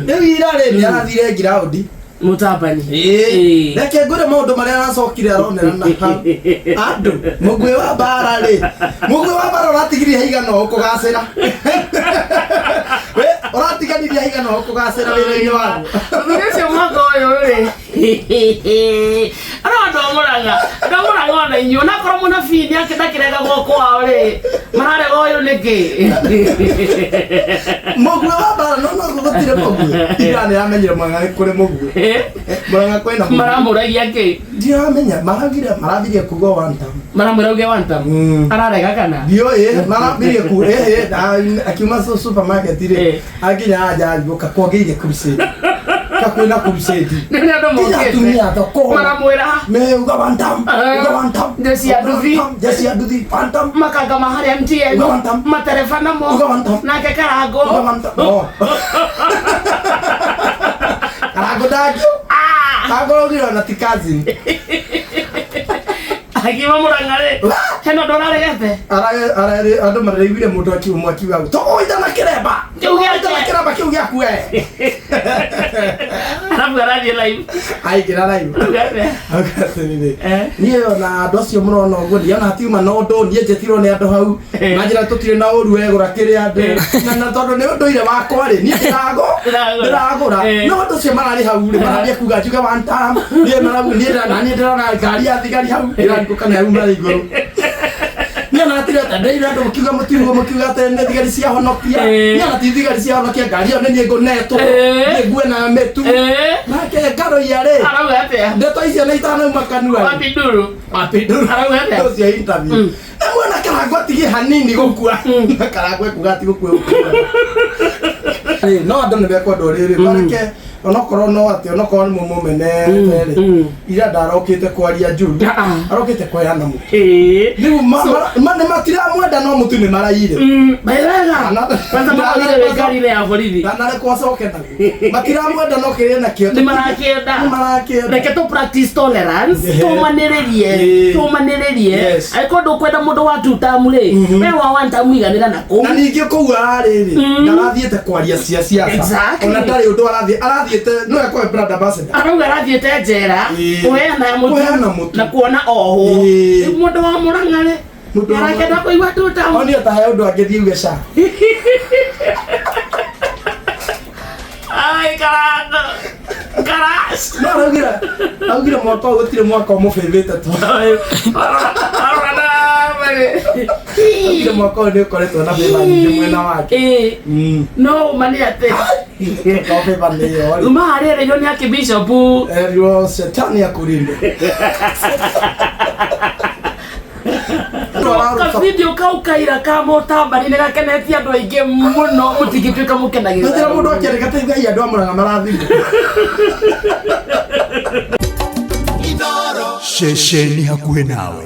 Rĩu ira rĩ, nĩ arathire ngiraundi. Mũtambani. Ĩĩ. Reke ngwĩre maũndũ marĩa aracokire aronera na hau. Andũ, mũguĩ wa mbara rĩ, mũguĩ wa mbara ũratigirie haigana ũũ kũgacĩra. We, ũratiganirie haigana ũũ kũgacĩra wĩra-inĩ waguo. Mũthuri ũcio mwaka ũyũ rĩ, ano andũ a Mũrang'a, andũ a Mũrang'a ona inyuĩ, onakorwo mũnabii nĩ ndakĩregagwo kwao rĩ, mararega ũyũ nĩkĩ? Mũguĩ wa mbara no no gũtirĩ mũguĩ. Ira nĩ amenyire Mũrang'a nĩ kũrĩ mũguĩ. Mũrang'a kwĩna mũguĩ. Maramũragia kĩ? Ndiramenya, maragire marambirie kuga one time. Maramwĩra uge one time? Mm. Ararega kana? Ndiũĩ, marambirie ku ĩhĩ, akiuma supermarket rĩ, akinya anja agĩũka kwagĩire crusade. Kakwĩna crusade. Nĩ nĩ andũ Nginya mokĩte. atumia thoko. Maramwĩra Meuga one time, uga one time. Jeshi ya nduthi. Jeshi ya nduthi, one time. Makanga ma harĩa MTN. Uga one time. Matereba namo. Uga one time. Nake Karango. Uga one time. Oh. Karango ndangio. Ah! Karango raugire ona ti cousin. Akiuma Mũrang'a rĩ, hena ũndũ ũraregete? Andũ maraiguire mũndũ akiuma akiuga tũgũita na kĩremba. Kĩu gĩake. Tũgũita na kĩremba kĩu gĩaku we. Arabu arathiĩ live. Aingĩra live. Auga atĩa? Auga atĩrĩrĩ. Eh. Niĩ ona andũ acio mũrona ũguo niĩ ona hatiuma na ũndũ niĩ njĩtirwo nĩ andũ hau manjĩra tũtirĩ na ũru wegũra kĩrĩa andũ na tondũ nĩ ũndũire wakwa rĩ niĩ ndĩrago Ndĩragũra. ndĩragũra no andũ acio mararĩ hau rĩ marathiĩ kuga njuge one time niĩ maragu niĩ na niĩ ndĩrona ngari ya thigari hau ndĩrarigwo kana yauma igũrũ niĩ ona hatirĩ ata ndĩire andũ mũkiuga mũtiugo mũkiuga atĩ nĩ thigari ciahonokia. Niĩ ona ti thigari ciahonokia ngari ĩyo nĩ niĩ ngũnetwo niĩ ngue na mĩtu. Nake ngaroiya rĩ Arauga atĩa? ndeto icio nĩ itanauma kanua rĩ. Wapinduru. Wapinduru. Arauga atĩa? Ũcio interview. Ĩmwe na Karangũ atigie hanini gũkua. Karangũ ekuga ati gũkua gũkua. Rĩ, no andũ nĩ mekwenda rĩrĩ bareke onokorwo no atĩ onokorwo nĩ mũmũmenete rĩ ira ndarokĩte kwaria njũru. Ah, ah. Arokĩte kũheana mũtu. Ĩĩ. Rĩu nĩ matiramwenda no mũtu nĩ maraire. Wega. Kwanza maraire wĩ ngari-inĩ ya borithi. Ndanarekwo acoke naguo. Matiramwenda no kĩrĩa nakĩo. Nĩ marakĩenda. Nĩ marakĩenda. Reke tũ practice tolerance. Ehe. Tũmanĩrĩrie. Tũmanĩrĩrie. Angĩkorwo ndũkwenda mũndũ wa two term rĩ, we wa one term iganĩra na kũu. Na ningĩ kũu ararĩ rĩ, ndarathiĩte kwaria cia siasa. Exactly. Ona ndarĩ ũndũ arathiĩ, arathiĩte no ekũhe brand ambassador. Arauga arathiĩte njera kũheana mũtu Kũheana mũtu. na kuona ohwo. Rĩu mũndũ wa Mũrang'a rĩ, Mũndũ wa arakĩenda kũigua two term. Onio ta he ũndũ angĩthiĩ uge ca. Ai, Karango. Karas. No araugire mwaka ũyũ gũtirĩ mwaka ũmũbĩbĩte tu. Arora na mbere. Araugire mwaka ũyũ nĩ ũkoretwo na bĩba nyingĩ mwena wake. Ĩĩ. No ũma nĩ atĩ No bĩba nĩ ĩyo rĩ. uma harĩa erĩirwo nĩ akĩbishop Erirwo shetani akũrinde. Kavideo kau kaira ka mũtambari nĩ gakenetie andũ aingĩ mũno mũtingĩtuĩka mũkenagĩrĩra. Njĩra mũndũ akĩandĩka teithai andũ a Mũrang'a marathire. Ceceni hakuhĩ nawe.